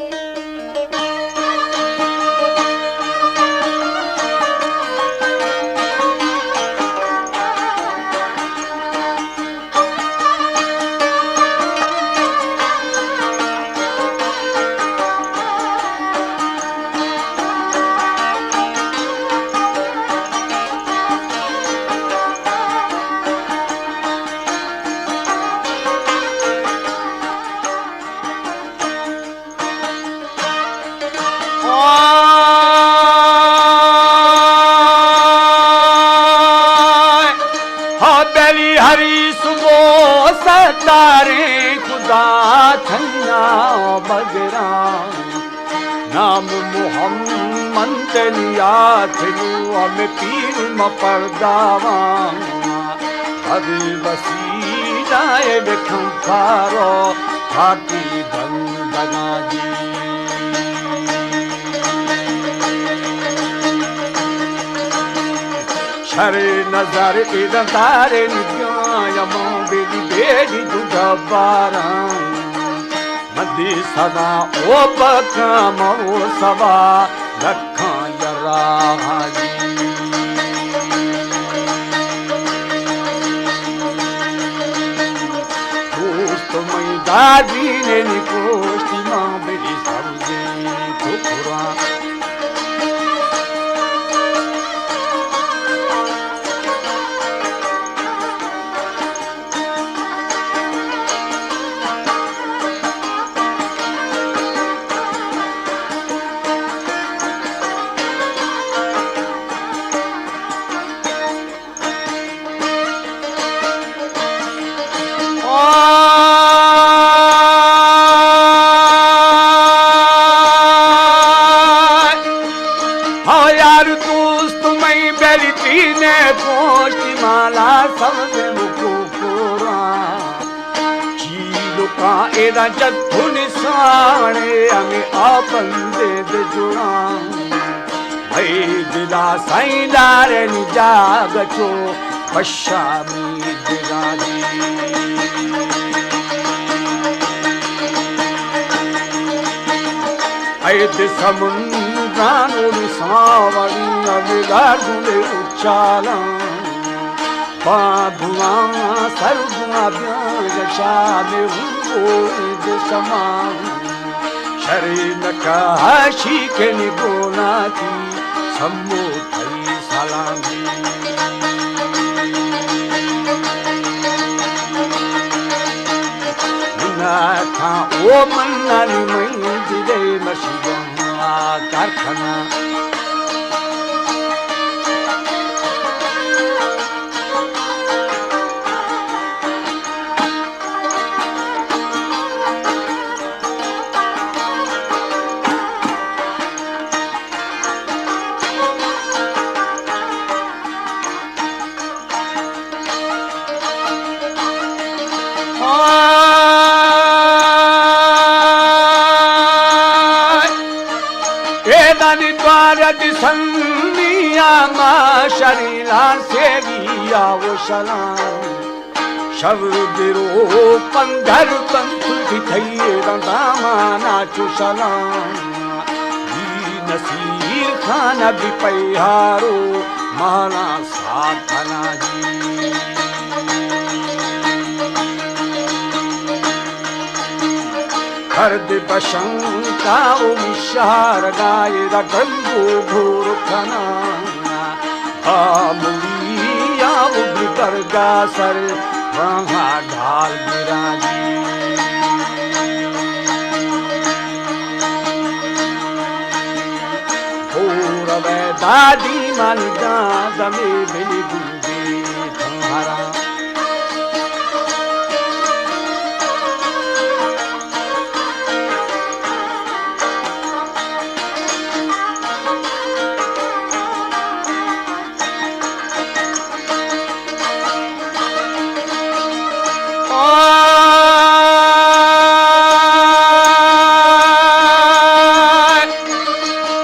آئے، ہا بلی ہری سبو ستاریں خدا تھنا بگراں۔ نام محمد یاتلو ہمے پیر مپرداواں۔ ابھی وسیلہ بکھن پارو خاکی بندگاں دی۔ شر نظر ادن دارے نبیاں یمو بیلی بیلی دو جباراں۔ مدی صدا او پکام او سوا لکھاں یراغاں دی۔ دوست مئی دادی نے نکوشتی ماں بلی سبزی ٹکراں۔ آئے، ہاں یار دوست مئی بیلی تینے پوشتی مالا سبز مکو پوراں۔ چیلکاں ایدا جت نسانے ہمیں آ بندے دے جڑاں۔ اے دلا سائیں دارے نی جاگ چو پشامی دراجی۔ اے دے سمندران و ساوری امیدار گلے اچالاں۔ پادواں سرگواں بیاں شام ہوں دے سمان۔ شریں نقاشی کنی گوناتی سمو تئی سلام۔ مناتاں او منانی مئی دلے مشیدم کارخانہ۔ اے دانی دوار دسنی آما شریلان سیری آو شلان۔ شب برو پندر پنت بتئی دامانا چو شلان۔ بی نصیر خان بی پیہارو مانا ساتھنا جی۔ کرد بشنکا او شہر گائے دا گنگو گھور کنا۔ آموی آو درگا سر وہاں ڈھال گرانی۔ گھور وے دادی من جان دمے بلی گل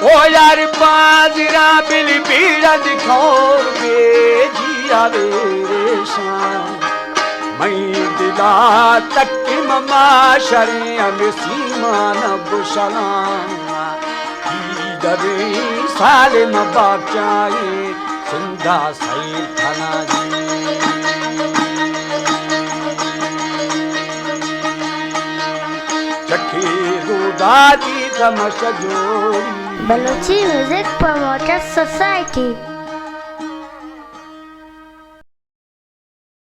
او یار بازرا بلی پیڑا دکھور بے جی آوے ریشان۔ مئی دلا تک مما شریں ہمیں سیم آن گشلاں، کی دریں سالم باچائیں سندھا سیر کناں جی۔ چکی رودادی تمش جوڑی۔ Balochi music promoter society.